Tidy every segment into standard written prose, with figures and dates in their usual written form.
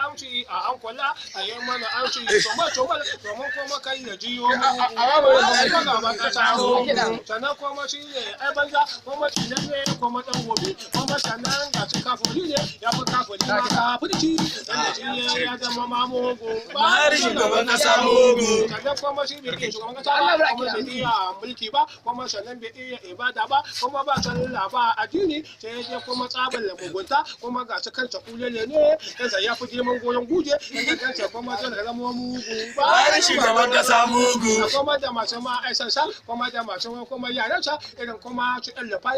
amshi a an kula a yi mana amshi toma toma domin kuma kai ya jiyo mu shugaban kasa mugu. Sannan kuma shi ne ai banza, kuma tsinan ne, kuma dan gobe, kuma sannan ga shi kafuri ne, ya fi kafuri ma kafirci, dan shi ya zama ma mugu. Buhari shugaban kasa mugu. Sannan kuma shi bai iya shugaban kasa ba, kuma bai iya mulki ba, kuma sannan bai iya ibada ba, kuma ba sallah ba addini, sai ya je kuma tsabar mugunta. Kuma ga shi kansa kulele ne, kansa ya fi girman goyon guje, kansa kuma zai zama mugu. Buhari shugaban kasa mugu. Kuma da masu ma aisansa, kuma da masu kuma yaransa, irin kuma su ɗan lafa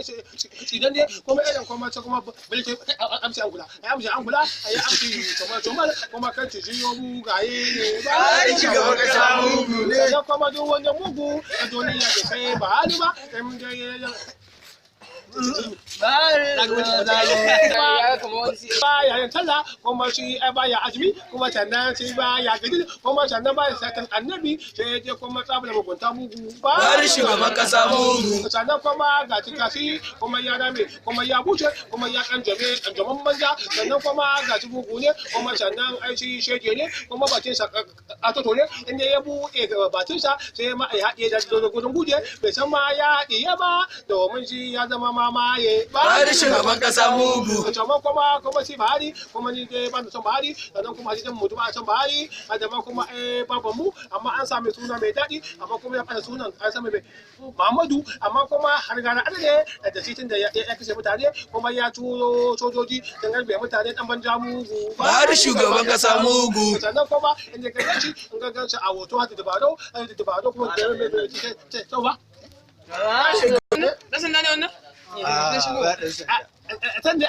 tsidan ne, kuma irin kuma su kuma bilki amsi an kula, amsi an kula, ayi amsi tumar tumar, kuma kan ci jiyo mugaye ne. Buhari shugaban kasa mugu ne. Sannan kuma duk wani mugu a duniya bai kai ba hali ba in dai baya yin sallah, kuma shi ai baya azumi, kuma sannan shi baya gidi, kuma sannan baya satan annabi, sai je kuma tsabar mugunta mugu. Buhari shugaban kasa mugu. Sannan kuma ga shi kuma ya rame, kuma ya buce, kuma ya kanjame kanjaman banza. Sannan kuma ga shi mugu ne, kuma sannan ai shi shege ne, kuma bakin sa atoto ne, inda ya buɗe bakin sa sai ma ai haɗiye da gudun guje, bai san ma ya haɗiye ba, domin shi ya zama mamaye. Buhari shugaban kasa mugu. Sannan kuma shi Buhari, kuma ni dai ban son Buhari. Sannan kuma shi mutum a son Buhari adama, kuma eh baban mu, amma an sami suna mai daɗi, amma kuma ya fara sunan an sami mai Muhammadu, amma kuma har gara adade da shi tun da ya kashe mutane, kuma ya turo sojoji don garbe mutane, dan banja mugu. Buhari shugaban kasa mugu. Sannan kuma inda ka ganci in ka ganci a hoto haka dabaro da dabaro, kuma da mai mai mai ba. Ɗan sanda ne wannan? San da